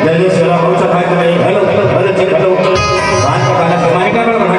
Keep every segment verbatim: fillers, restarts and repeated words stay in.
पहले से लगा, कौन सा खाए तो नहीं? हेलो, हेलो, हेलो, ठीक, हेलो। बात का गाना सुनाने का, हेलो, हेलो।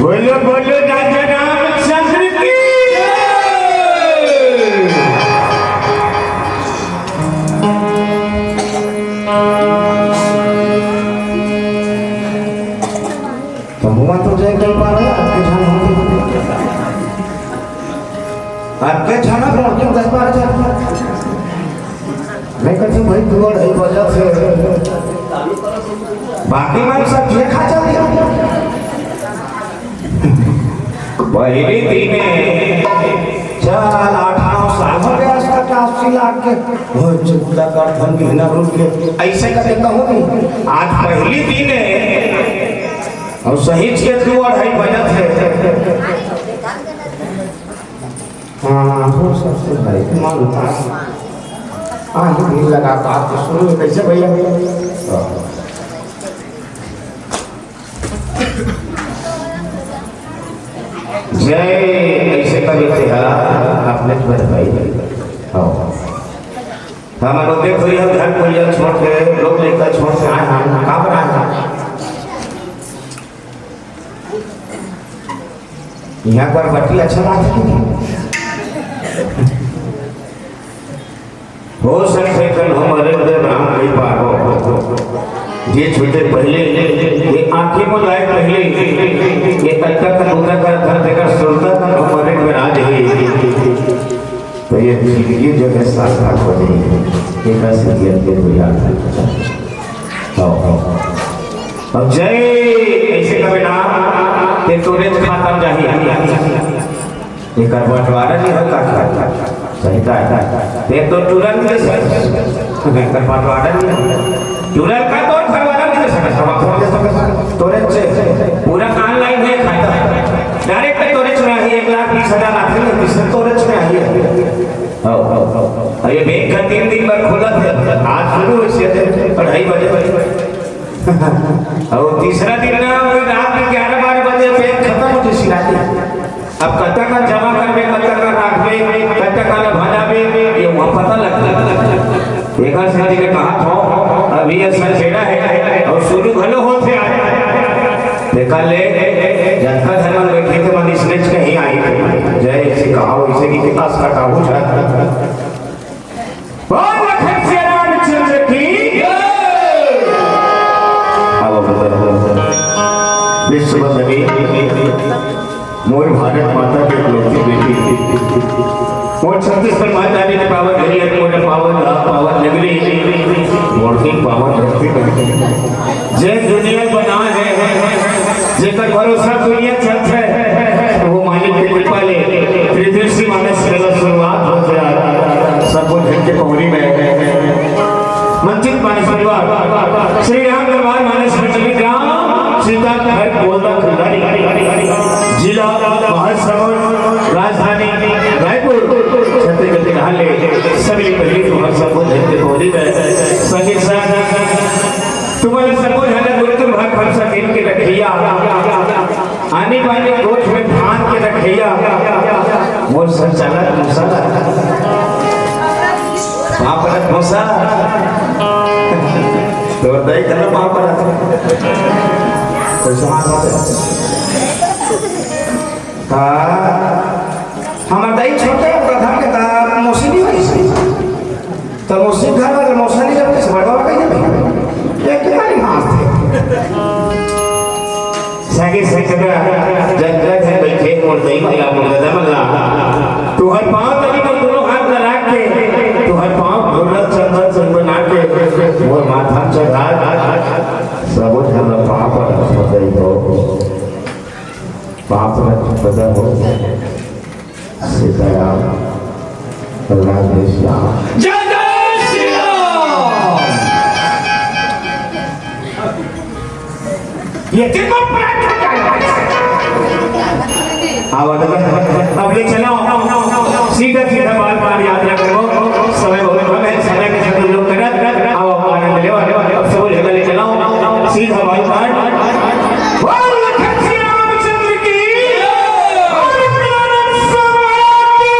बोलो, बोलो, राजा रामचंद्र की जय। तो हुआ तो जय कर पा रहे, आपके ध्यान हो। आपके छाना पर क्यों दस बार जा? मैं कहती हूँ, भाई, दू अढ़ाई बजत हे। बाकी मन सब ये खा जाते हैं। पहली दिने, चल, आठ नौ साल हो गया इसका टास्क लाग के। वो चुपला कर धन बिना रुक के। ऐसे करके कहूँ नहीं। आज पहली दिने, और सही के दू अढ़ाई बजत हे। हाँ, हो सकते भाई, मानता। हाँ, ये भी लगातार तो शुरू में कैसे भैया? जय, ऐसे कभी थे, हाँ, आपने तो भाई। हाँ। हम लोग देखो, ये घर को ये छोड़ के, लोग लेकर छोड़ के आए, हम कहाँ पर आए हैं? यहाँ पर बत्ती अच्छा लागथे। हो सकथे कल हमर राम कई पारो, जे छूटे पहले, ये आंखें मुंदाए पहले, ये तत्ता का मुंदा का धर देकर सुनता का हमर में राज है। तो ये जिंदगी जो है सार्थक हो जाएगी। एक ऐसे जीवन के गुजार। हाँ, हाँ। अब जय ऐसे का बेटा, ते तोरे खाता जाही। एकर बंटवारा नहीं होता, सही का है। ते तो तुरंत के सर, एकर बंटवारा नहीं होता। तुरंत का तो बंटवारा नहीं कर सकता, सब आप समझ सकते। तोरे से पूरा ऑनलाइन है खाता। डायरेक्ट तोरे चुना ही एक लाख बीस हजार आते हैं, बीस तोरे चुना ही है। आओ, आओ, आओ। अरे बैंक का तीन दिन बाद खुला था, आज शुरू हुई से थे, अढ़ाई बजे। और तीसरा दिन ना, वो रात में ग्यारह बारह बजे बैंक खत्म होती सिराती। अब कब तक का जमा करबे, कब तक का राखबे, कब तक का भजाबे, ये वहाँ पता लगता। एक आध साथी ने कहा था, अभी ये सर बेड़ा है और शुरू भलो होते आए। देखा ले, जनता धर्म बैठे थे, मन इसने कहीं आई थे। जय से कहा, इसे की विकास का काबू था। बोल लखन सिया रामचंद्र की। आओ, विश्व वंदनी, मोर भारत माता के इकलौती बेटी, मोर छत्तीसगढ़ माता के पावन धरती, मोर पावन धाम, पावन नगरी, मोर की पावन धरती। जे दुनिया बना है, जेकर भरोसा दुनिया चलत है, वो मालिक के कृपा ले पृथ्वी से मानस के शुरुआत हो जाए। सबको धन के पौड़ी में मंचित मानस परिवार, श्री राम दरबार मानस मंडली, ग्राम सीता घर, बोलदा फुलदारी, जिला महासमुंद, राजधानी रायपुर, छत्तीसगढ़ के हाल ले सभी पहली तो हर सबको धन के पौड़ी में संगीत साथ तुम्हारे सबको झंडा गुरु तुम भाग हम सब मिल के रखिया। आनी बानी गोठ में फान के रखिया। मोर संचालन तो बताई, चलो, पाँव पड़ा। तो सुना दो। हाँ, हमर दाई छोटे, ओकर घर के त मौसी नहीं होइस। त मौसी घर वाले मौसा नहीं जब से बड़वा कही देबे। एक के बारी मार दे। सगे संगता, जग जग है बैठे मोर दई मल्ला, मोर ददा मल्ला। तुहर पाँव तनी मोर दोनों हाथ ला राख के, तुहर पाँव घुरल चंदन संग बना के, मोर माथा चढ़ा, सबो झन ला पाँव पर दई दो। पाँव पर ददा हो। सीताराम, राधे श्याम। जय जय श्री राम। ये देखो, प्रार्थना। अब, अब ले चलो, सीधा सीधा बाल बाल यात्रा करो। समय बहुत कम है, समय के साथ हम लोग करत, आओ, आनंद ले, अब सब जगह ले चलो, सीधा बाल बाल। बोल लखन श्री रामचंद्र की, बोल प्यारे समाज की।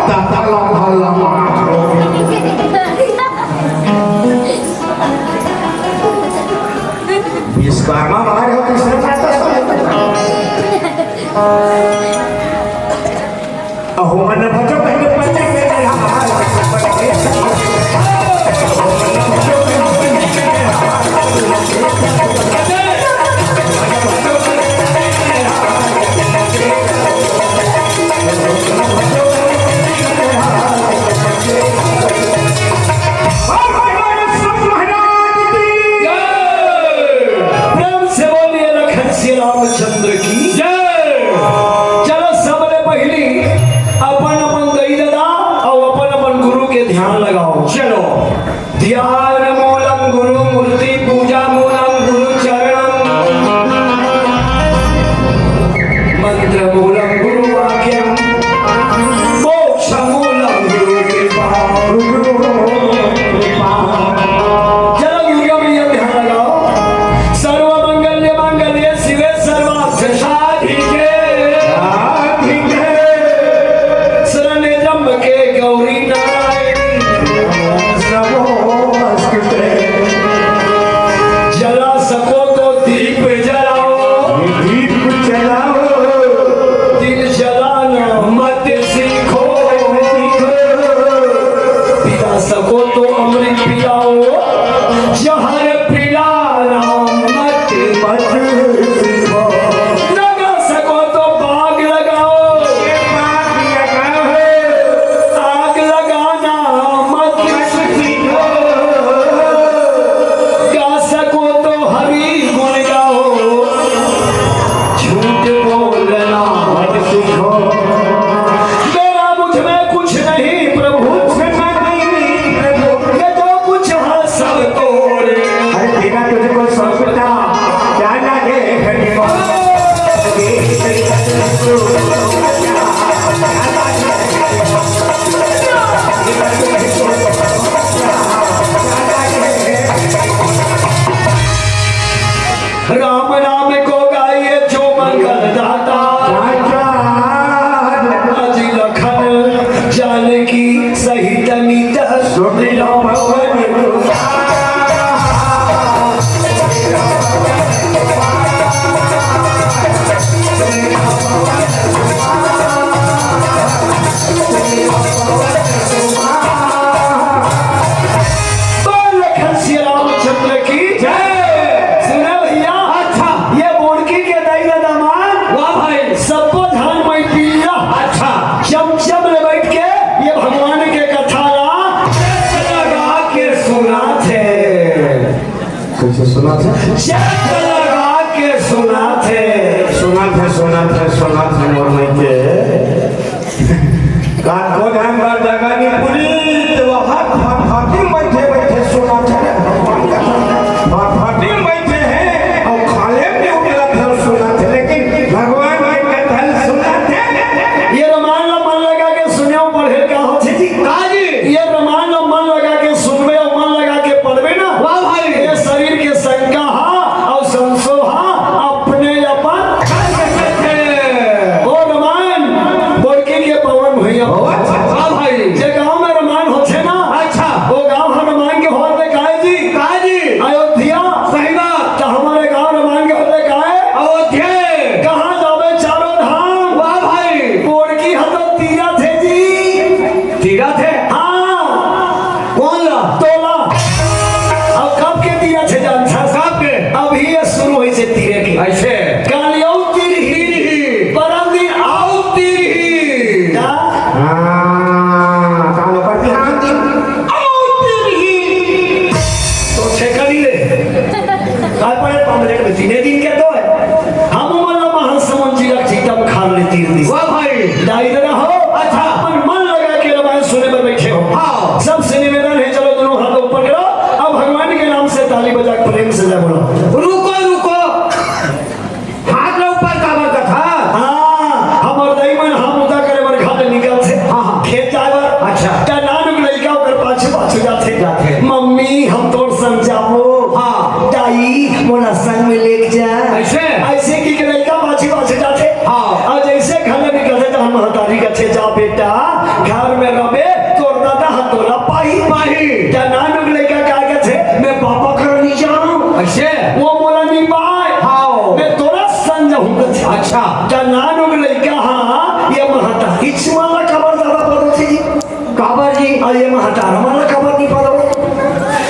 ताता ला भला मारो। विश्वकर्मा मार हो, कृष्ण का तो सब। अहो मन भजो कहीं पंडित के। प्रेम से बोलिए लखन श्री रामचंद्र की जय। चलो, सबले पहिली अपन अपन दई ददा अउ अपन अपन गुरु के ध्यान लगाओ। चलो। ध्यान मूलम गुरु मूर्ति, पूजा मूलम गुरु चरणम, मंत्र मूलम गुरु वाक्यम, मोक्ष मूलम गुरु कृपा। चलो दुर्गा मैया ध्यान लगाओ। सर्व मंगल्य मांगल्ये शिवे सर्वार्थ साधिके, साधिके। शरण्ये त्र्यंबके गौरी नारायणी नमोस्तुते। जला सको तो दीप जलाओ। दीप जलाओ। दिल जलाना मत सीखो। पिला सको तो अमृत पिलाओ। जहर पिलाना मत, मत सीखो। लगा सको तो बाग लगाओ। आग लगाना मत सीखो। गा सको तो हरि गुण गाओ, झूठ बोलना मत सीखो। मेरा मुझ में कुछ नहीं प्रभु, कुछ नहीं प्रभु। ये जो कुछ है सब तोरे। अरे तेरा तुझको सौंपता क्या लगे है? राम नाम को गाइए जो मंगल दाता। अजी लखन जानकी सहित नित सुमिरो पवन। बोल लखन सिया रामचंद्र की जय। सुना भैया, अच्छा। ये बोड़की के दाई ला दमान, वाह भाई। सबको ध्यान में पिया। अच्छा। चमचम ले बैठ के ये भगवान के कथा ला चेत लगा के सुनाथे। कैसे सुनाथे? चेत लगा के सुनाथे। सुनाथे, सुनाथे, सुनाथे मोर मइके। काको ध्यान बर जगह नहीं पूरी, तो वहाँ फटफटी में बैठे बैठे सुनाथे। फटफटी में बैठे हैं अउ खाले में उठला था सुनाथे, लेकिन भगवान के कथा सुनाथे। ये रामायण ला मन लगा के सुनेव पढ़े का होथे जी। का जी? ये रामायण ला मन लगा के सुनबे अउ मन लगा के पढ़बे ना। वाह भाई। ये शरीर के शंका हा अउ संशय हा अपने अपन। ओ रामायण बोड़की के पवन भैया। वाह भाई। जे गांव में रामायण होथे ना, अच्छा। वो गांव हा रामायण के होथे काय जी? काय जी? अयोध्या। सही बात। तो हमारे गांव रामायण के होथे काय? अयोध्या। कहाँ जाबे चारों धाम? वाह भाई। बोड़की हा तो तीरथ हे जी। तीरथ हे? हाँ। कौन ला? तोला। अब कब के तीरथ हे जानथस? कब के? अभी ये शुरू होइसे तीरे के। ऐसे? काली अउ तीर ही। तीर ही। परम दिन अउ तीर ही। क्या? हाँ, काल पर ध्यान दे। अउ तीर ही। तो ठेका नहीं ले। काल पड़े पन्द्रह में तीने दिन के तो है। हम मन ला महासमुंद जी ला चीतम खार ले तीर दी। वाह भाई। दाई ददा हो, अच्छा। अपन मन लगा के रामायण सुने बर बैठे हो। हाँ। सबसे निवेदन है, चलो दोनों हाथ ऊपर करो, अब भगवान के नाम से ताली बजा के प्रेम से जय बोलो। रुको, रुको, हाथ ला ऊपर काबर कथा? हाँ, हमर दाई मन हाथ ऊंचा करे बर घाट निकलथे। हाँ, घर में रबे, तोर दादा ह तोला पाही। पाही। त नानू के लइका का कथे, "मैं पापा करा नहीं जाऊं।" अइसे? वो मोला नहीं पाए। हाँ। "मैं तोला संग जाऊं," कथे। अच्छा। त नानू के लइका ह, ये महतारी मन ला काबर ज्यादा पदोथे जी? काबर जी? अउ ये महतारा मन ला काबर नहीं पदो?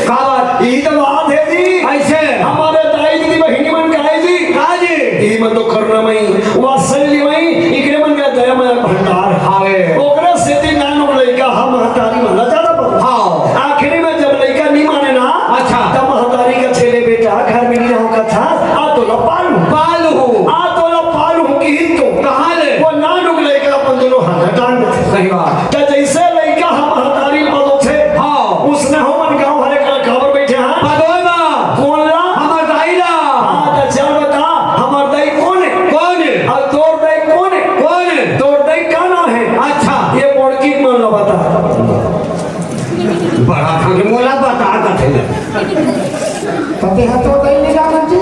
काबर? यही तो बात है जी। अइसे? हमर दाई दीदी बहिनी मन का हे जी। का जी? ये मन तो करुणामयी, वात्सल्यमयी, इकरे मन का दयामय भंडार हावे। ओकरे सेती नानू लइका ह महतारी मन ला ज्यादा पदो। हाँ। आखिरी में जब लइका नहीं माने ना, अच्छा। तब महतारी कथे, "ले बेटा, घर में नहीं रहो कथा, आ तोला पालू। पालू। आ तोला पालू," किही तो। कहाँ ले? वो नानू लइका अपन दोनों हाथ टांग देथे। सही बात। त जइसे लइका ह महतारी पदोथे, हाँ। उसने हो मन गाँव वाले का काबर बैठे हैं? पदोय बा। कोन ला? हमर दाई ला। हाँ, त चल बता, हमर दाई कोन हे? कोन हे? अउ तोर दाई कोन हे? कोन हे? तोर दाई का नाम हे? अच्छा। ये बोड़की मन ला बता। बड़ा था कि मोला बता कथे। पति हा तो दाई नहीं जाना जी।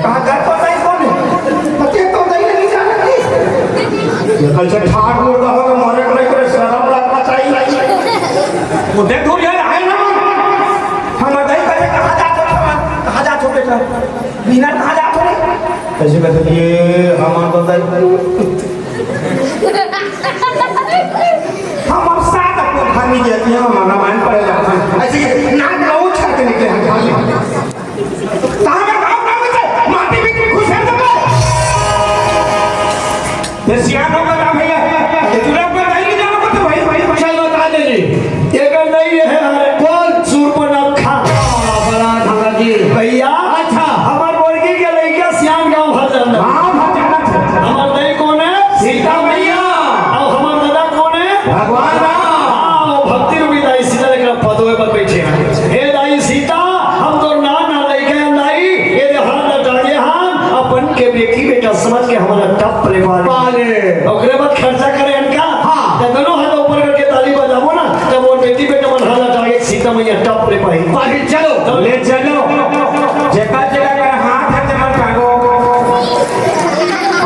कहा घर तो दाई कोन हे? पति तो दाई नहीं जाना जी। ये कैसे ठाट मुर्दा हो तो मरे को नहीं करे, शर्म लगना चाहिए। वो देख दूर यार, आए ना। हमर दाई कहे, "कहाँ जात हो, कहाँ जात हो बेटा? बिना कहाँ जात हो रे?" ऐसे कहते, "ये हमर तो दाई।" हम अब साथ अपन घर में जाती हैं, हम रामायण पढ़े जाते हैं। ऐसे ही नाक बहुत छाते निकले हैं खाली। तो हमें गाँव गाँव में से माटी भी घुसेड़ देते। ये सियान होगा ना भैया, ये तू लोग बताइए, नहीं जानो कुछ भाई, भाई, भाई। चल बता दे जी। एकर नहीं है, अरे कौन? सूर्पनखा। बड़ा धंधा जी। भैया, अच्छा। हमर बोड़की के लइका सियान गाँव भर जानत। गाँव भर जानत। हमर दाई कोन हे? सीता मैया। अउ हमर दादा कोन हे? भगवान राम। हाँ, वो भक्ति रूपी दाई सीता लेकर पदोए पर बैठे हैं। हे दाई सीता, हम तोर नान नान लइका हन दाई, ये दे हाथ लटाड़े हन, अपन के बेटी बेटा समझ के हमला टप ले पाले। पाले। ओकरे बाद खर्चा करे हन का? हाँ। त दोनों हाथ ऊपर करके ताली बजाबो ना, तब वो बेटी बेटा मन हाथ लटाड़े सीता मैया टप ले पाही। पाही, चलो। ले चलो। जेकर जेकर कर हाथ है, तेमन टांगो।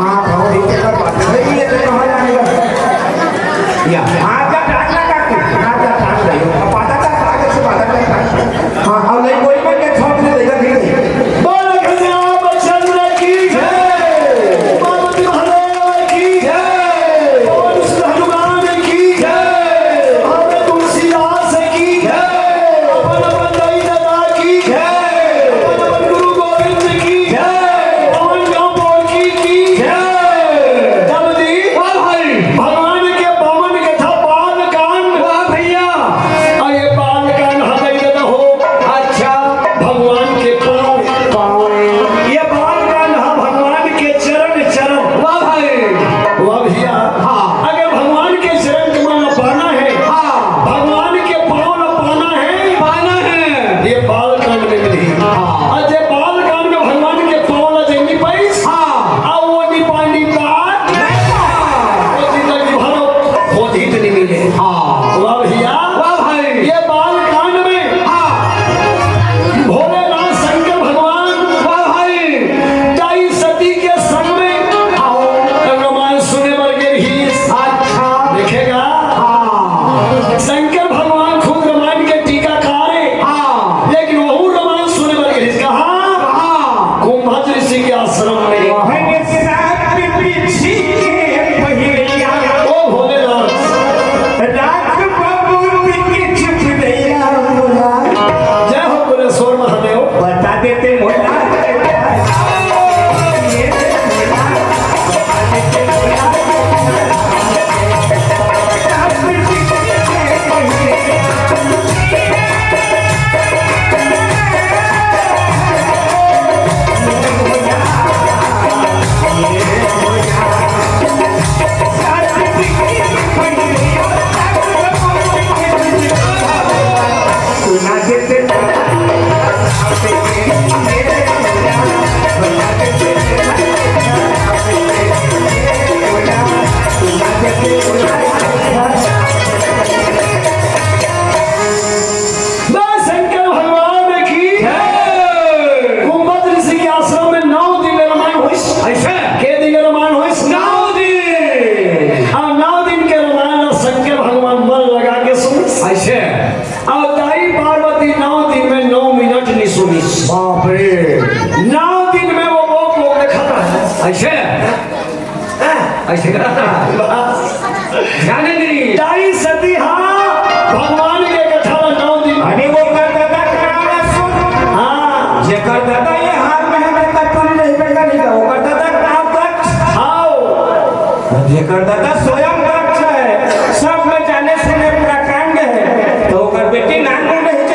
हाँ, भौजी, जेकर बात है, ये तो कहाँ जाएगा? या, हाथ का टांगना का, हाथ का टांग रही हो। अब आधा का आगे से आधा का टांग। हाँ, अब नहीं, कोई मत के छोड़ दे, देखा कि नहीं। बोल कन्या बचन की जय। पार्वती महादेव की जय। पवन सुत हनुमान की जय। बाबा तुलसीदास की जय। अपन अपन दाई दादा की जय। अपन अपन गुरु गोविंद की जय। पवन गांव बोलकी की जय। जल्दी वाह भाई। भगवान के पावन कथा बाल कांड। वाह भैया। अउ ये बाल कांड हमें ये तो हो। अच्छा। भगवान के पाँव। पाँव। ये बाल कांड ह भगवान के चरण, चरण। वाह भाई। वाह भैया। हाँ। अगर भगवान के चरण के मन पाना है, हाँ। भगवान के पाँव ला पाना है, पाना है। ये बाल कांड में मिली। हाँ। अउ जे बाल कांड में भगवान के पाँव ला जे नहीं पाइस, हाँ। अउ वो नहीं पानी पात, नहीं पात। वो जिंदगी भर वो जीत नहीं मिले। हाँ। वाह भैया। वाह भाई। ये बाल कांड में हाँ। भोलेनाथ शंकर भगवान वाह भाई। दाई सती के संग में आओ। रामायण सुने बर गे रहिस। अच्छा। देखेगा? हाँ। शंकर भगवान खुद रामायण के टीकाकार हे। हाँ। लेकिन वहू रामायण सुने बर गे रहिस। कहाँ? हाँ। कुंभज ऋषि के आश्रम में। वहीं साथ पीछे के पहिया। ओ भोलेनाथ। रात बाबू के चुप दैया बोला। जय हो कुलेश्वर महादेव। बता देते मोला। शंकर भगवान की जय। कुंभज ऋषि के आश्रम में नौ दिन रामायण होइस। अइसे? के दिन रामायण होइस? नौ दिन। एकर दादा स्वयं दक्ष है, सब में जाने सुने प्रकांड है, तो ओकर बेटी नानमुन रही थी।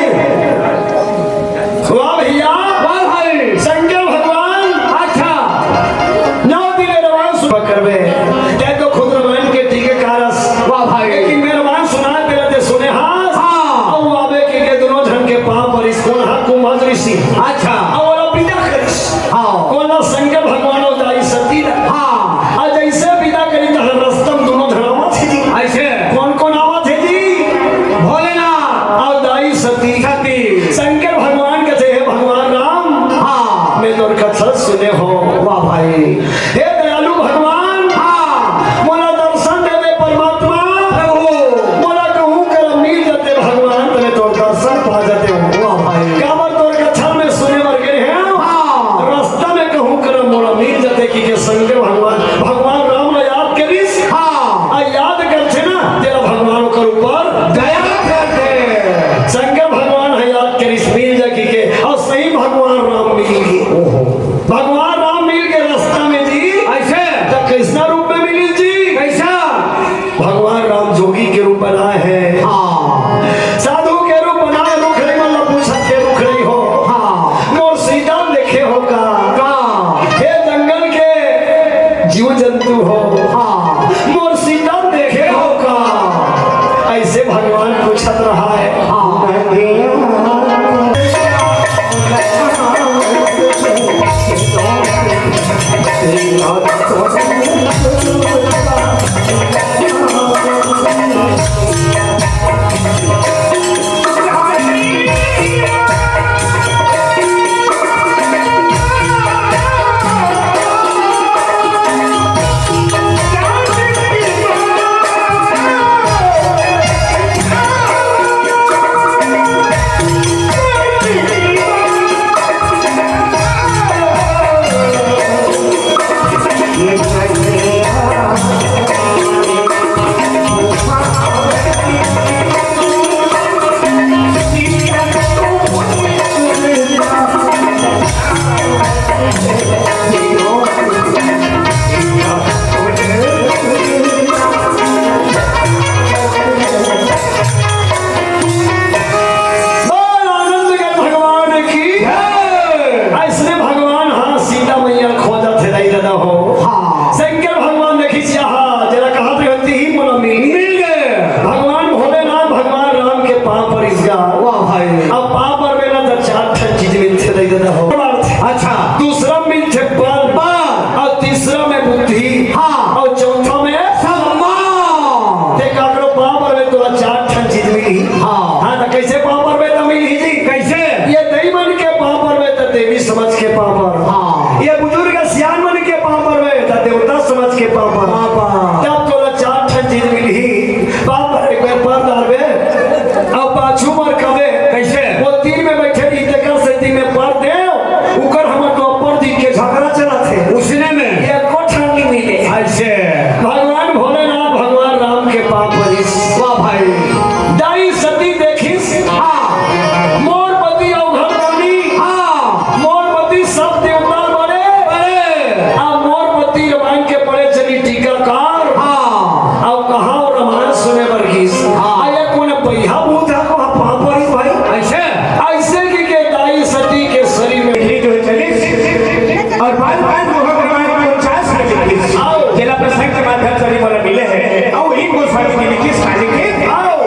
वाह भैया, वाह भाई। शंकर भगवान, अच्छा। नौ दिन रामायण सुन करबे, ते तो खुद रामायण के टीकाकारस। वाह भाई। लेकिन मैं रामायण सुना दे रहते सुने हास। हाँ। अब आवे के, के दोनों झन के पाँव पर इस कोन हा कुंभज ऋषि। अच्छा। अब वाला विदा करिस। हाँ। कोन ला? शंकर भगवान और दाई सती ला। हाँ। आ जैसे विदा करी तहन रस्ता में दोनों झन आवत हे जी। ऐसे? कौन कौन आवत हे जी? भोलेनाथ। और दाई सती। सती। शंकर भगवान कथे, "हे भगवान राम, हाँ। मैं तोर कथा सुने हो।" वाह भाई। "हे दयालु भगवान, हाँ। मोला दर्शन दे दे परमात्मा, प्रभु। मोला कहूँ कर मिल जते भगवान, तने तोर दर्शन पा जते हो।" वाह भाई। काबर तोर कथा में सुने बर गे हे। हाँ। रस्ता में कहूँ कर मोला मिल जते कि के शंकर भगवान, भगवान राम ला याद करिस। हाँ। आ याद करथे ना, तेला भगवान ओकर ऊपर दया करथे। शंकर भगवान ह याद करिस, मिल जा कि के, और सही भगवान राम मिल गे। ओहो। भगवान राम मिल गे रस्ता में जी। ऐसे? त कैसना रूप में मिलिस जी? कैसा? भगवान राम जोगी के रूप बनाए हे। हाँ। साधु के रूप बनाए, रुख रही मतलब पूछत के रुख रही हो। हाँ। मोर सीता देखे हो का? का? हे जंगल के जीव जंतु हो। हाँ। मोर सीता देखे हो का? ऐसे भगवान पूछत रहा है। हाँ। बोल आनंद के भगवान की। जय। ऐसने भगवान, हाँ, सीता मैया खोजत हे, दाई दादा हो। हाँ। शंकर भगवान देखिस, हाँ, जेला कहत रहती ही मोला मिल मिल गे। भगवान भोलेनाथ, भगवान राम के पाँव परिस गा। वाह भाई। अब पाँव परबे ना त चार ठन चीज मिलथे, दाई दादा हो। अच्छा। दूसरा मिलथे बल। बल। और तीसरा में बुद्धि। हाँ। और चौथा में सम्मान। ते काकरो पाँव परबे तोला चार ठन चीज मिलही। हाँ। हाँ, त कैसे पाँव परबे त मिलही जी? कैसे? ये दई मन के पाँव परबे त देवी समझ के पाँव पर। हाँ। ये बुजुर्ग सियान मन के पाँव परबे त देवता समझ के पाँव पर। पाँव पर। तब तोला चार ठन चीज मिलही। पाँव पर एक बार पर डारबे, अब पाछू मर कबे। कैसे? वो तीर में बैठे रही, तेकर सेती में पर दे, उकर हमर तो अपर दिख के झगड़ा चलत हे। उसने में? ये कोठा नहीं मिले। ऐसे। भगवान भोलेनाथ, भगवान राम के पाँव परिस। वाह भाई। दाई सती देखिस, हाँ। मोर पति अवघड़दानी, हाँ। मोर पति सब देवता बड़े, बड़े। आ मोर पति रामायण के बड़े जनी टीकाकार, हाँ। अब कहाँ रामायण सुने बर गिस? हाँ। आ ये कोन बइहा भूत हे, को पाँव परिस भाई? ऐसे? ऐसे कि के दाई सती के शरीर में बिजली जो है चलिस, और बाल बाल मोहक रामायण को चास में बिजली। आओ। जेला प्रसंग के माध्यम से भी मोला मिले हे, और वही गोस्वामी जी लिखिस, काली के। आओ।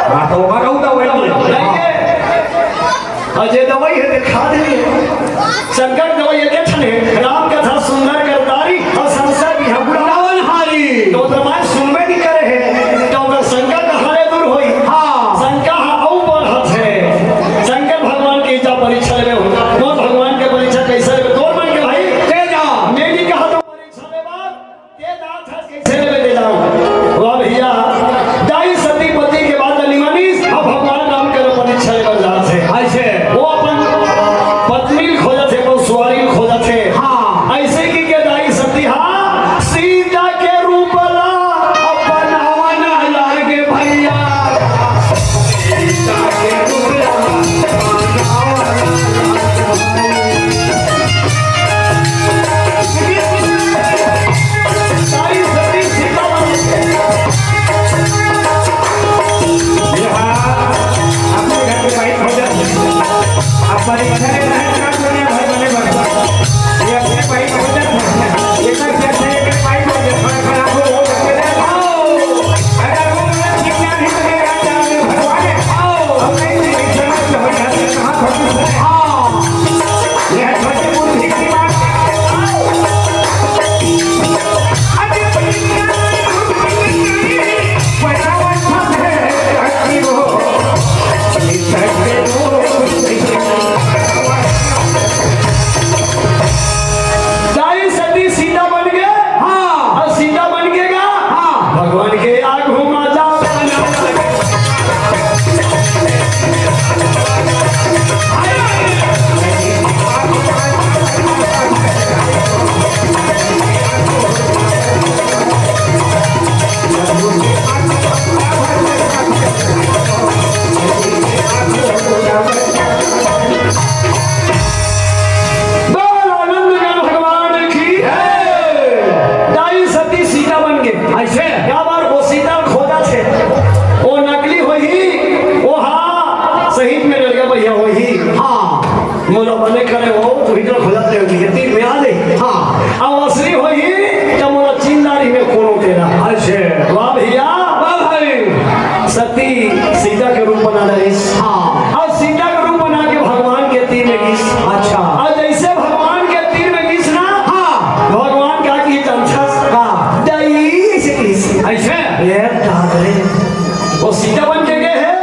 हाँ, तो ओमा कहूँ दवाई नहीं है। अउ जे दवाई हे, देखा दे। शंकर दवाई एके ठन हे, राम कथा सुंदर करतारी अउ संसार बिहा बुलावनहारी। तो ओकर माय सुनबे नहीं करे हे, तो ओकर शंकर कहाँ ले दूर होई? हाँ। शंका हा अउ बढ़त हे। शंकर भगवान के इच्छा परीक्षा लेबे हो। मोर भगवान के परीक्षा कैसे लेबे? तोर मन के भाई। तेजा। मैं नहीं कहा तो परीक्षा लेबे। ते जात हस कइसे लेबे ते जान? वाह भैया, दाई सती पति के बात ल नी मानिस, अब भगवान राम के परीक्षा ले बर जात हे। अइसे? वो अपन पत्नी ल खोजत हे, अपन सुवारी ल खोजत हे। हाँ। अइसे कि के दाई सती हा सीता के रूप ला अपनावन लागे भैया। सीता के रूप ला अपनावन लागे भैया। सारी सती सीता बन गई। यहाँ अपने घर के बाइक हो जाते हैं। आप परीक्षा के तहत काम करने भाई बने बने। ये अपने बाइक हो जाते हैं। ये सब कैसे एक बाइक हो जाते हैं। पर आपको वो करके दे। आओ। अगर वो मेरा ठीक नहीं तो मेरा काम भगवान है। आओ। हम नहीं तो परीक्षा में तो हो जाते हैं। कहाँ फंसे हैं? हाँ। दाई सती सीता बन गे। हाँ। अउ सीता बन गे गा। हाँ। भगवान के आगू मा जा। बोल आनंद गण भगवान की। दाई सती सीता बन गे। अइसे? का बार वो सीता खोजथे, वो नकली होही, वो हा सही में लड़का भैया होही। हाँ। मोला बने करे हो, तू ही तो खोजथे हो, ये तीर में आ गई। हाँ। अब असली होही, त मोला चिन्ह डारही में कोनो तेरा। अइसे? वाह भैया। वाह भाई। सती सीता के रूप बना डारिस। हाँ। अउ सीता के रूप बना के भगवान के तीर में गिस। अच्छा। अउ जइसे भगवान के तीर में गिस ना, हाँ। भगवान का की तंछस का। दई से गिस। अइसे? ये दाद रे। वो सीता बन के गे हे,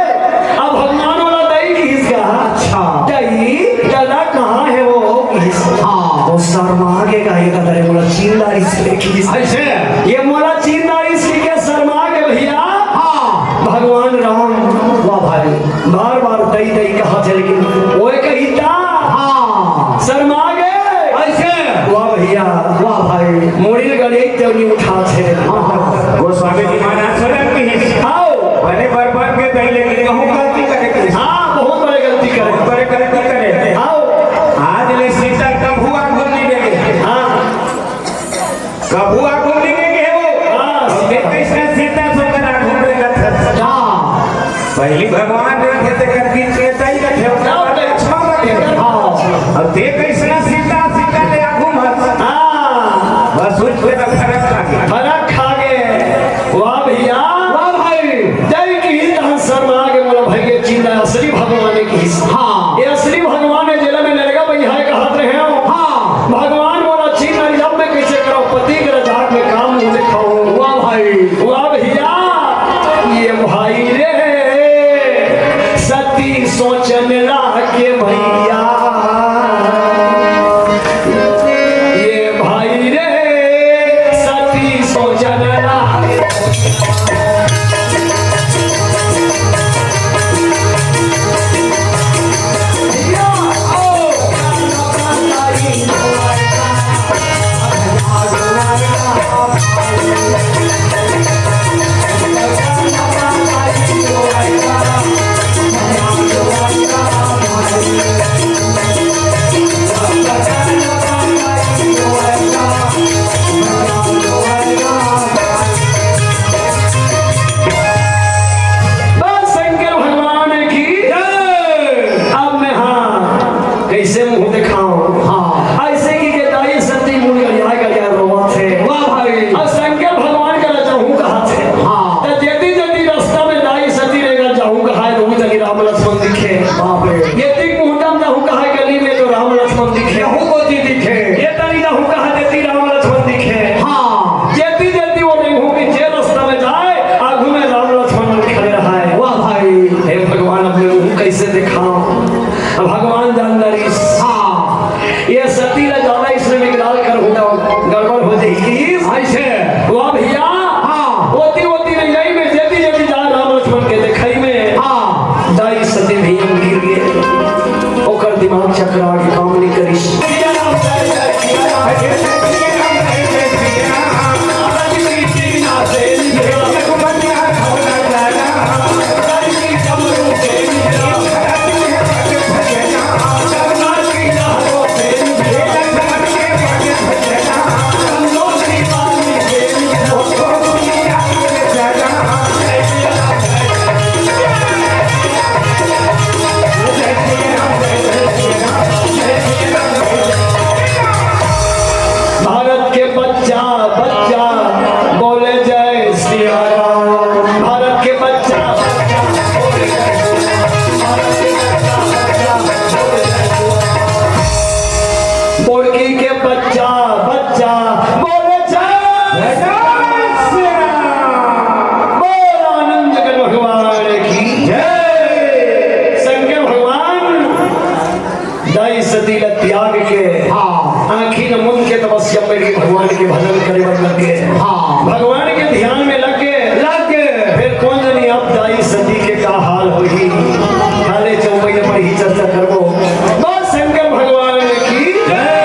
अब भगवान वाला दई गिस का। अच्छा। दई, दादा कहाँ हे वो? गिस। हाँ। वो शर्मा के का, ये दादा रे, मोला चिन्ह डारिस ले गिस। अइसे? ये मोला चिन्ह डारिस के शर्मा के भैया। हाँ। भगवान राम, वाह भाई, बार बार दई दई कहथे, लेकिन ओए कहिता। हाँ। शर्मा गे। अइसे? वाह भैया। वाह भाई। मुड़ी ल गड़े तेवनी उठाथे। हाँ, हाँ। गोस्वामी जी महाराज शर्म की। आओ। बने बरबर के दई, लेकिन कहूँ गलती करे के। हाँ, बहुत बड़े गलती करे। बहुत बड़े गलती करे। आओ। आज ले सीता कभू आगू नहीं देंगे। हाँ। कब तू आगू निकल गे वो। हाँ, अउ ते सीता। कइसना सीता सो कर आगू में रखत हस। हाँ। पहली भगवान रहिथे, तेकर बीच में तई रहिथे, ओकर बाद लक्ष्मण रहिथे। हाँ। अउ ते कइसना सीता, सीता ले आगू मत। हाँ। बस उस पे फरक आ गया। फरक आ गया। वाह भैया। वाह भाई। जय की हिंद, हाँ शर्मा के मोला भाई, ये चिन्ह असली भगवान की। हाँ। ये असली भगवान हे, जेला मैं नरेगा बइहाय कहत रहे हूँ। हाँ। भगवान मोला चिन्ह, अब मैं कइसे करंव, पति के रजाक में काम नहीं देखाऊँ। वाह भाई। वाह भैया, ये भाई रे, सती सोचन लागे भैया। ये भाई रे, सती सोचन लागे। बस शंकर भगवान की जय। अब मैं, हाँ, कइसे मुंह देखाऊं? हाँ। अइसे कि के दाई सती मुड़ गड़िया गड़िया रोवत हे। वाह भाई। अउ शंकर भगवान करा जाहूं कहत हे। हाँ। त जेती जेती रस्ता में दाई सती रेंगत जाहूं कहाय, त उही तनी राम लक्ष्मण दिखे। बाप रे। जेती मुहूर्त में जाहूं कहाय गली में, त राम लक्ष्मण दिखे। यहू कोती दिखे। ये तनी जाहूं कहाय, तेती राम लक्ष्मण दिखे। हाँ। जेती जेती वो रेंगहूं कि जे रस्ता में जाय, आगू में राम लक्ष्मण खड़े रहय। वाह भाई। हे भगवान, अब मैं मुंह कइसे देखाऊं? अब भगवान जान डारिस। हाँ। ये सती ला जादा इसने विकराल कर होता, गड़बड़ हो जाएगी। अइसे। वाह भैया। हाँ। ओती ओती रजाई में जेती जेती जाय राम लक्ष्मण के देखई में। हाँ। दाई सती भैया गिर गे। ओकर दिमाग चकरा के काम नइ करिस। भारत के बच्चा, बच्चा, बोले जय सिया राम। भारत के बच्चा, बच्चा, बोले जय सिया राम। भारत के बच्चा, बच्चा, बोले जय सिया राम। बोड़की के बच्चा, बच्चा, बोले जय सिया राम। बोल आनंद गण भगवान की जय। शंकर भगवान दाई सती ला त्याग के, हाँ। आँखी ल मूंद के तपस्या में भी भगवान के भजन करे बर लग गे। हाँ। भगवान के ध्यान में लग गे। लग गे। फेर कोन जनी अब दाई सती के का हाल होही, काले चौपई में बड़ी चर्चा करबो। बोल शंकर भगवान की जय।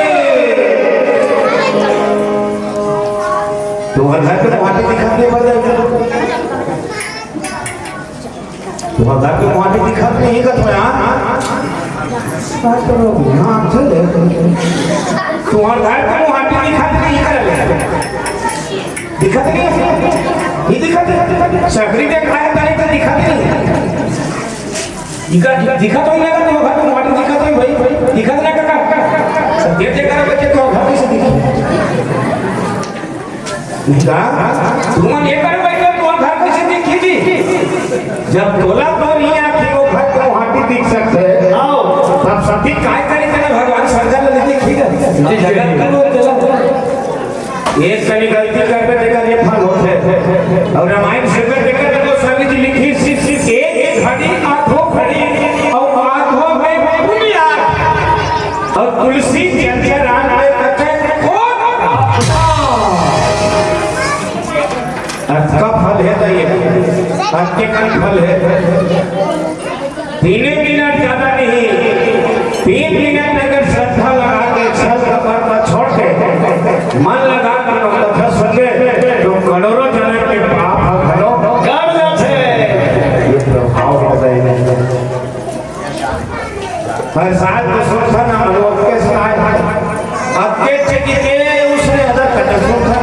तुम्हारे घर पे तो माटी दिखा के बजाएगा। तुम्हारे घर के मुहाटी दिखत नहीं का तुम्हें, हाँ? हाँ, चल रहे। तुम्हारे घर के मुहाटी दिखत नहीं का? दिखत नहीं है? नहीं दिखत है? सकरी देख रहा है, तारीख तो दिखत नहीं। दिखत, दिखत होई ना का तुम्हारे घर के मुहाटी दिखत होई भाई? दिखत ना का? सब देख देख कर बच्चे तो घर कैसे दिखे? का? तुमन एकर बइठे तोर घर कइसे दिखही जी? जब तोला तोर ही आँखी वो घर के मुहाटी दिख सकथे, आओ। तब सती काय करे तेला भगवान शंकर ल दिखही का? जी, जी। जगत का लोग तेला। एक कनी गलती करबे तेकर ये फल होथे। अउ रामायण सुनबे तेकर तो सभी जी लिखही, एक घड़ी आधो घड़ी अउ आधो में पुनिया। अउ तुलसी चंचल राम के कथे कोन? अतका फल हे त ये, अतके कन फल हे। तीने मिनट ज्यादा नहीं, तीन मिनट में अगर श्रद्धा लगा के छल कपट ला छोड़ के मन लगा के कथा सुनबे, तो करोड़ों जनम के पाप ह घलो कट जाथे। ये प्रभाव होता है। हर साल तो सुनथन, हम लोग के साथ अतके चेटी के उसने अदर कटे सुनथन।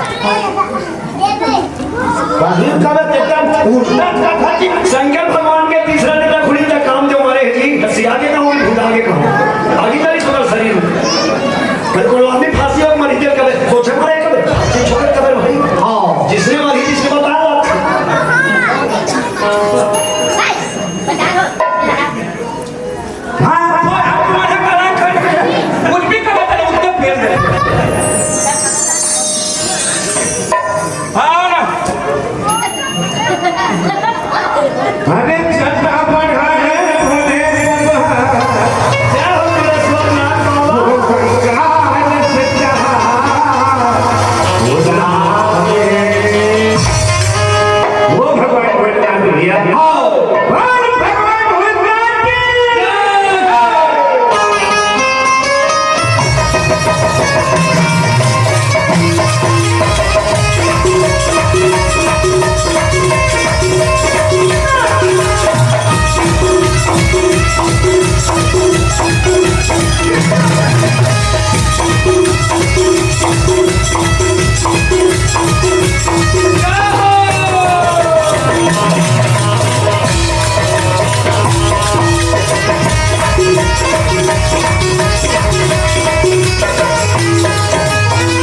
बाहिर का बे एकदम उल्टा कथा कि शंकर भगवान के तीसरा नेता खुली त काम जो मरे हे जी, हसिया के कहूँ, भुला के कहूँ। अभी तरी सुना शरीर। बिल्कुल आदमी फांसी और मरी के कबे, सोचे मरे कबे, फांसी छोड़ कबे भाई। हाँ, जिसने मारी, जिसने बताया। हाँ, तो आप तुम्हारा कला कर, कुछ भी कला करे, उसको फेल दे। हाँ ना। अरे चंदा बढ़ा है भोले बाबा। क्या हो मेरा सोना बाबा? वो भगवान से कहा, वो भगवान भोलेनाथ भैया। आओ।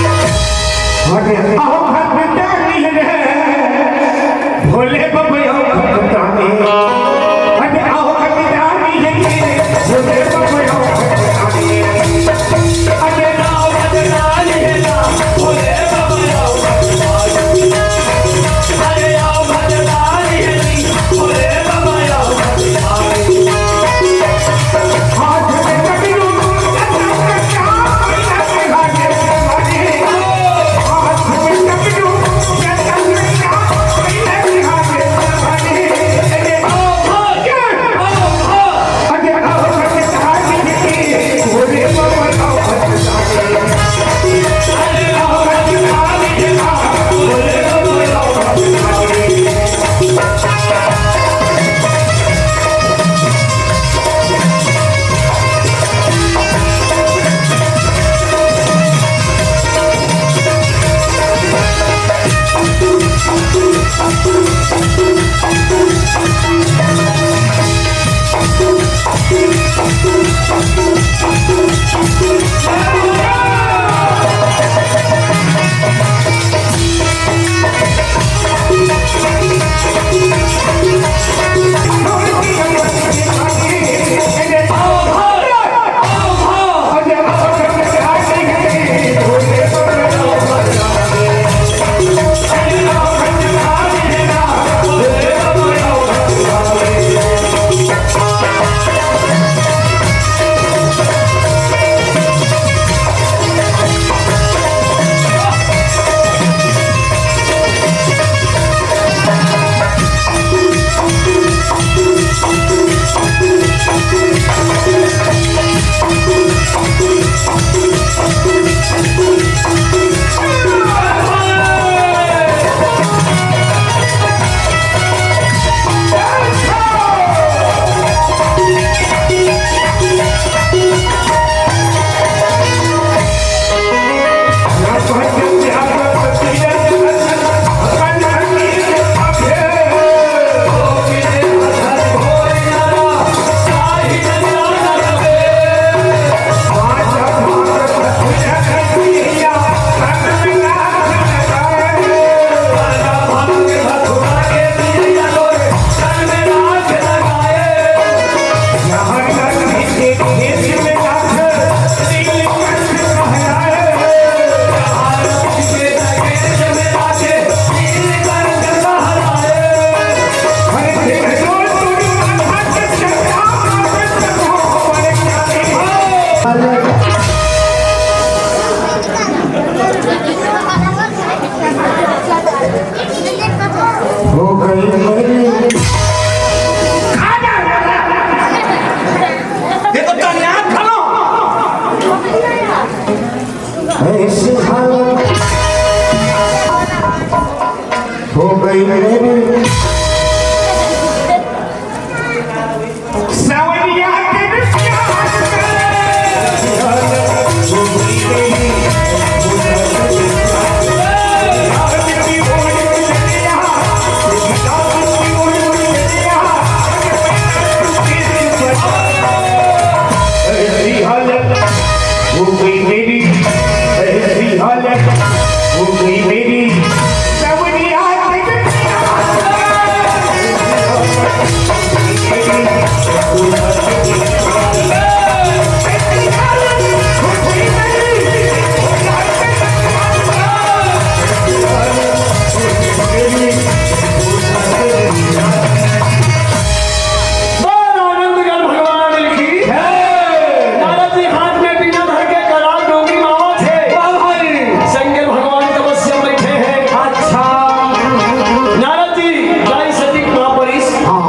अरे, आओ भगतानी रे, भोले बाबा आओ भगतानी। अरे, आओ भगतानी रे, भोले बाबा आओ भगतानी। अरे, आओ भगतानी रे, भोले बाबा आओ भगतानी। अरे, आओ भगतानी रे, भोले बाबा आओ भगतानी। हाथ में कटोरा, हाथ में कटोरा, हो गई मेरी। ये तो कन्या खा लो। ऐसी हालत हो गई मेरी। सावरिया के प्यार से। ऐसी हालत हो गई मेरी, ऐसी हालत हो गई मेरी। बोल आनंद गढ़ भगवान की। नारद जी हाथ में बीना धर के कराल डोंगरी मावा थे। वाह भाई। शंकर भगवान तपस्या में बैठे हैं। अच्छा। नारद जी दाई सती के पाँव परिस। हाँ।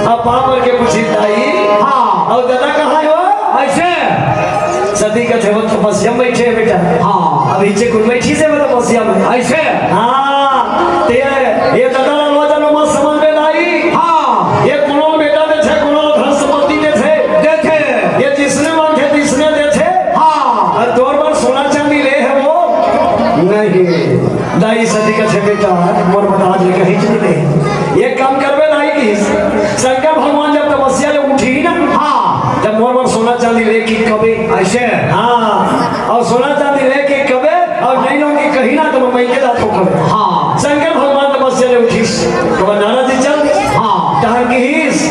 अब पाँव पर के पूछी, दाई। हाँ। और दादा कहाँ है वो? ऐसे। सती का थे वो तपस्या में बैठे हैं बेटा। हाँ। अब इच्छे कुल बैठी से वो तपस्या में। ऐसे। हाँ। ते ये दादा ला लोचन मत समझ में दाई। हाँ। ये कोनो बेटा दे थे, कोनो धन संपत्ति दे थे। दे थे। ये जिसने मांगे, जिसने दे थे। हाँ। और दो बार सोना चांदी ले है वो? नहीं। दाई सती का थे बेटा, मोर बता दे कहीं चली नहीं। ये काम करबे दाई की। शंकर भगवान जब तपस्या ले उठी ना, हाँ। जब मोर बर सोना चांदी ले की कबे। ऐसे। हाँ। और सोना चांदी ले की कबे, और नहीं लोग की कहीं ना तो मैं के दात हो कबे। हाँ। शंकर भगवान तपस्या ले उठीस। तो नारद जी चल। हाँ। कहा किस?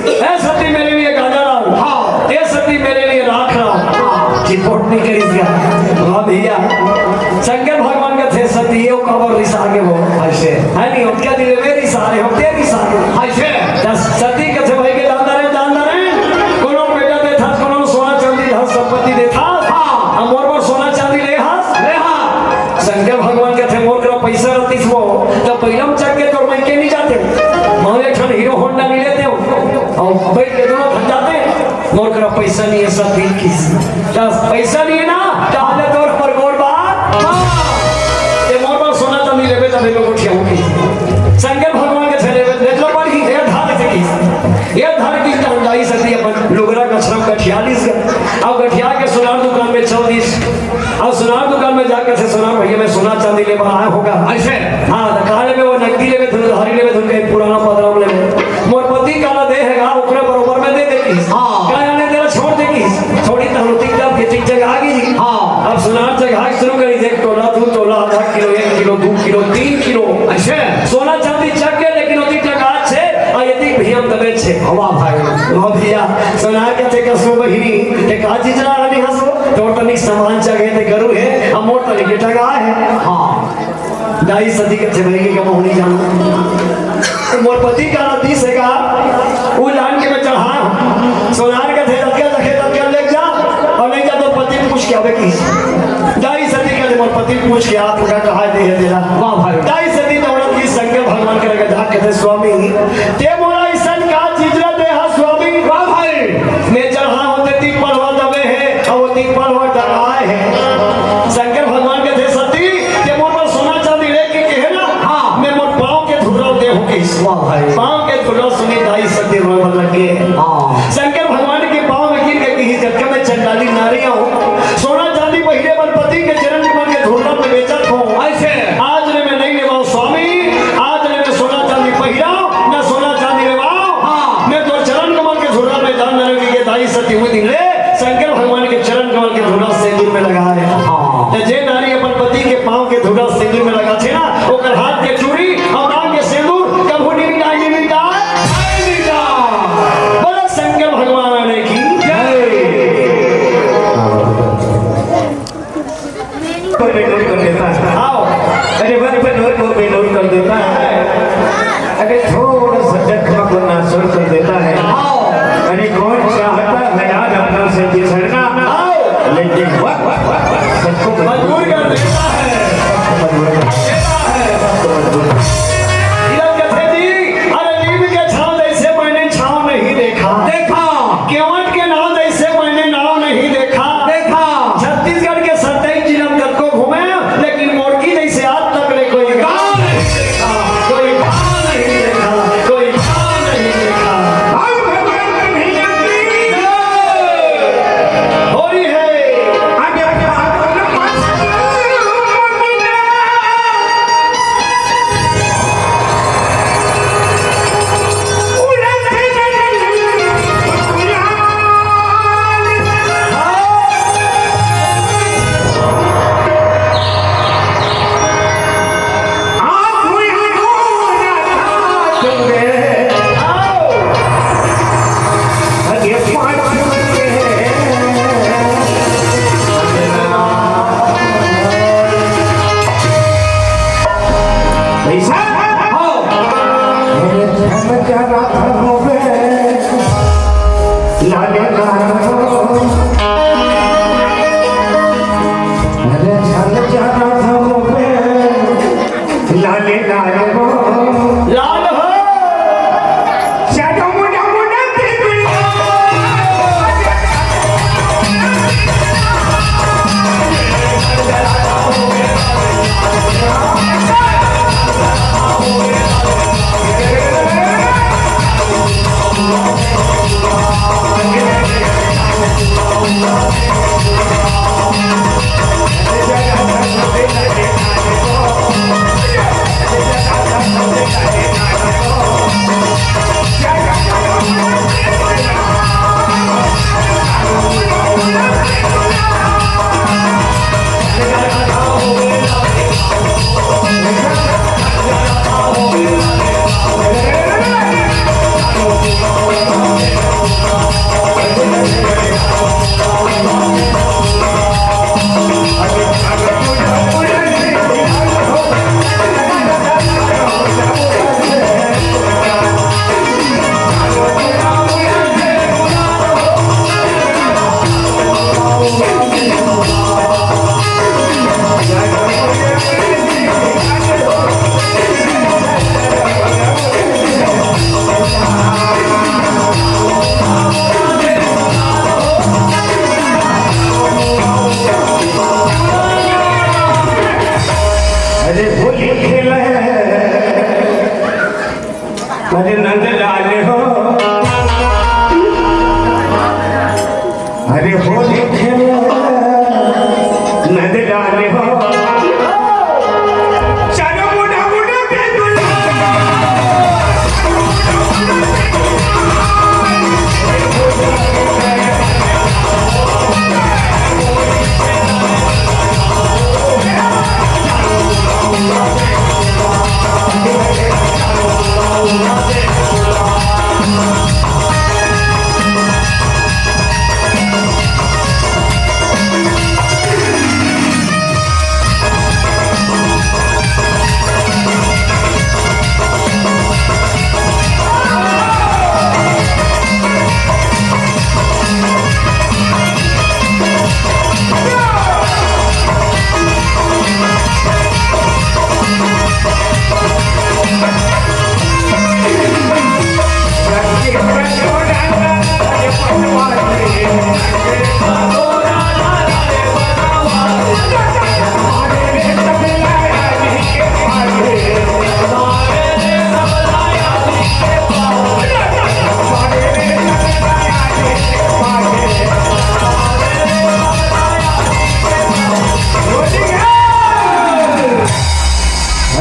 ए सती मेरे लिए गाजा लाओ। हाँ। ए सती मेरे लिए राख लाओ। हाँ। चिपोट नहीं करी दिया। वाह भैया। शंकर भगवान का थे सती ये कबर रिसा के वो। ऐसे। है नहीं, हम क्या दिल में रिसा रहे, हम क्या रिसा रहे? ऐसे। दस सती कथे भाई के दान दरे, दान दरे। कोनो बेटा दे था, कोनो सोना चांदी धन संपत्ति दे था। हाँ। हम और बार सोना चांदी ले हाथ। ले हाथ। शंकर भगवान कथे मोर करा पैसा रहतीस वो, तो पहला में चढ़ के तोर मैं के नहीं जाते। मैं एक ठन हीरो होंडा नहीं लेते हो। और बैठ के दोनों थक जाते। मोर करा पैसा नहीं है, सब दिल की। तो पैसा नहीं है ना, तो आज तोर पर गोड़ बात। हाँ। ये मोर पर सोना चांदी लेबे तबे में गोठिया होगी। शंकर भगवान के चले बे, देख लो पर ही ये धार से की। ये धार की तो हम दाई सती अपन लुगरा कछरा गठिया लीस। अब गठिया के सोनार दुकान में चल दीस। अब सोनार दुकान में जाकर से सोनार भैया में सोना चांदी ले आया होगा। ऐसे? हाँ, तो कहा लेबे वो नकदी लेबे, धन धारी लेबे, धन कहीं पुराना पदराम लेबे। मोर पति काला दे है, ओकरे बरोबर में दे देगी। हाँ। काहे ने तेरा छोड़ देगी। थोड़ी तो होती तब ये चीज जगह आ गई। हाँ। अब सोनार जगह शुरू करी, देख तोला, दो तोला, आधा किलो, एक किलो, दो किलो, तीन किलो। ऐसे? सोना चांदी चक के, लेकिन होती जगह छे, और यदि भैया तबे छे। वाह भाई। वाह भैया, सोनार के थे कसो बहिनी, ते का चीज ला रही हंसो? तोर तनिक सामान जगह ते करू है, हम मोर तनिक टगा है। हाँ। दाई सती कथे भाई के कमाओ नहीं जानो। मोर पति का नदी से का, वो लान के मैं चढ़ा। सोनार कथे तब क्या देखे, तब क्या ले जा, और नहीं जा तो पति पूछ के आवे की। दाई सती कथे मोर पति पूछ के आप का कहा दे है तेरा। वाह भाई। दाई सती दौड़त की शंकर भगवान के लगे जाके कथे स्वामी, ते मोला ऐसन का चीज ला दे हा स्वामी। वाह भाई। मैं चढ़ा होते ती पढ़वा दबे है, और वो ती पढ़वा डराए है। शंकर भगवान कथे सती, ते मोर पर सोना चांदी लेके कहे ना, हाँ। मैं मोर पाँव के धुर्रा दे हो के। वाह भाई। पाँव के धुर्रा सुनी दाई सती रोए लगे। हाँ। शंकर भगवान के पाँव में गिर के कही, जबकि मैं चंडाली नारी हूँ, सोना चांदी पहले पर पति के चरण के मन के धुर्रा में बेचत हूँ। ऐसे। आज ने मैं नहीं लेवा स्वामी, आज ने मैं सोना चांदी पहिराओ, ना सोना चांदी लेवाओ। हाँ। मैं तो चरण कमल के धुर्रा में दान न रखी के दाई सती हुई दिन ले शंकर भगवान के चरण कमल के धुर्रा सिंदूर में लगा रहे। हाँ। तो जे नारी अपन पति के पाँव के धुर्रा सिंदूर में लगा थे ना, ओकर हाथ के चूड़ी और आंग के सिंदूर कभू नहीं मिटाई, नहीं मिटाई, नहीं मिटाई। बोलो शंकर भगवान की जय। अरे होली खेले नंद लाल हो। चारों मुड़ा मुड़ा पे गुलाल।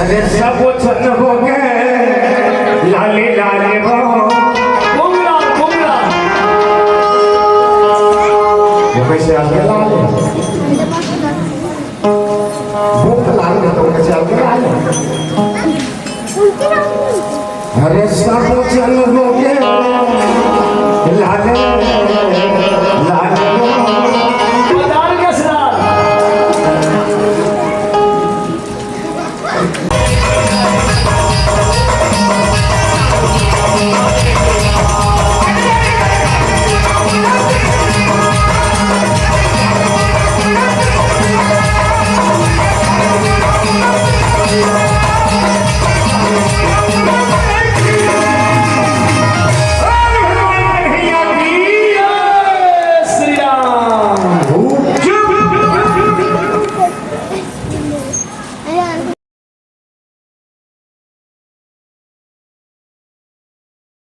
अरे सब झन हो गे लाले लाले हो। बुमला, बुमला। वो कैसे आ गया लाले? भूख लाल में तो कैसे आ गया लाले? अरे सब झन हो गे लाले।